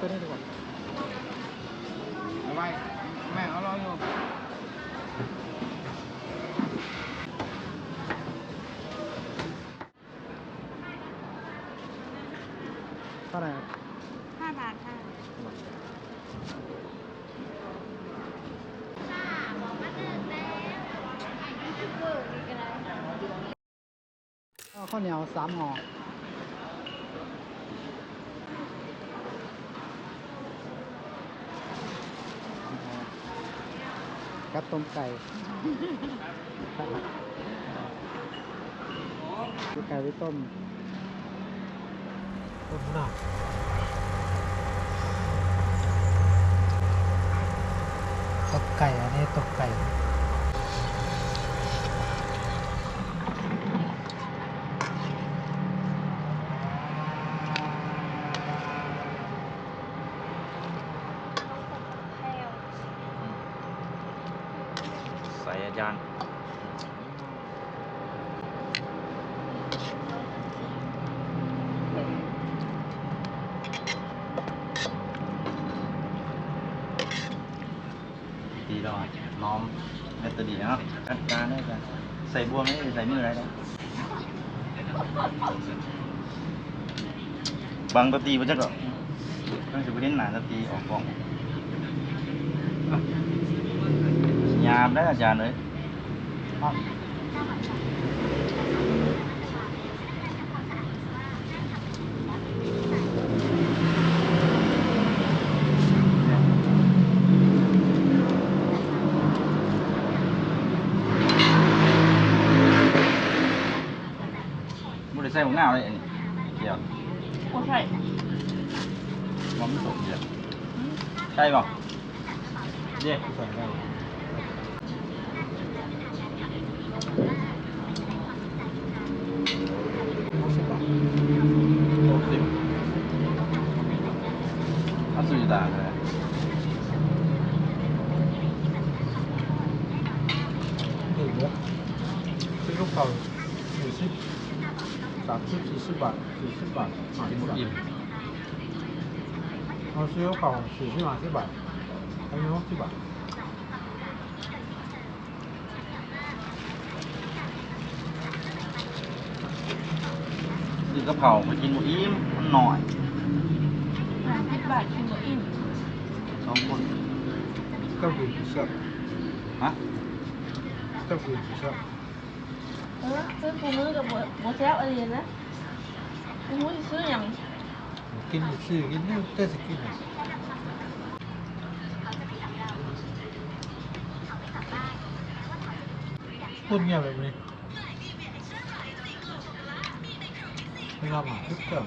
ເອົາໄວ້ ແມ່ເອົາລໍຢູ່. ເທົ່າໃດ? ຫ້າບາດຄ່ະ. ເອົາເຂົ້າໜຽວສາມຫໍ່ ກັບຕົ້ມໄກ່ ເອົາໄກ່ໄປຕົ້ມ. ຕົ້ມນອກ ຕົ້ມໄກ່ ອັນນີ້ຕົ້ມໄກ່. ໃສ່ອາຈານ. ດີແລ້ວ ນ້ອມແບັດເຕີຣີເນາະ ຈັດການໄດ້ ໃສ່ບ່ວງໄດ້ ໃສ່ມືໄດ້. ບັງຕາຕີບໍ່ຈັກດອກ ຕ້ອງຊິບໍ່ເຫັນໜ້າຕາຕີອອກກ້ອງ. ຍາມໄດ໋ອາຈານເອີຍ. ບໍ່ໄດ້ໃສ່ໝາກນາວເລີຍ ອັນນີ້ ດຽວ ບໍ່ໃສ່ ບໍ່ມີສົ້ມເດ ໃສ່ບໍ່? ເດ້ ໃສ່ແລ້ວ ຫົກສິບບາດ ຫົກສິບ ເອົາຊື້ຢູ່ຕະຫຼາດກໍໄດ້ ຖືກເນາະ ຊື້ກັບເຂົ້າ ສີ່ສິບ ສາມສິບ ສີ່ສິບບາດ ສີ່ສິບບາດ ຫ້າສິບບາດ ເຮົາຊື້ກັບເຂົ້າສີ່ສິບ ຫ້າສິບບາດ ອັນນີ້ຫົກສິບບາດ. ຊື້ກັບເຂົ້າໄປກິນບໍ່ອີ່ມ ມັນໜ້ອຍ ຫ້າສິບບາດກິນບໍ່ອີ່ມ ສອງຄົນ ເຈົ້າກິນຊິແຊບ ຮະ ເຈົ້າກິນຊິແຊບ. ເອີ ຊື້ຄູ່ມື້ກໍບໍ່ ບໍ່ແຊບອີ່ຫຼີນະ ບໍ່ຮູ້ຊິຊື້ຫຍັງ ກິນຊື່ໆ ກິນແນວແຕ່ຊິກິນນະ ຄົນງຽບແບບນີ້ ເວລາມາຄືເກົ່າ.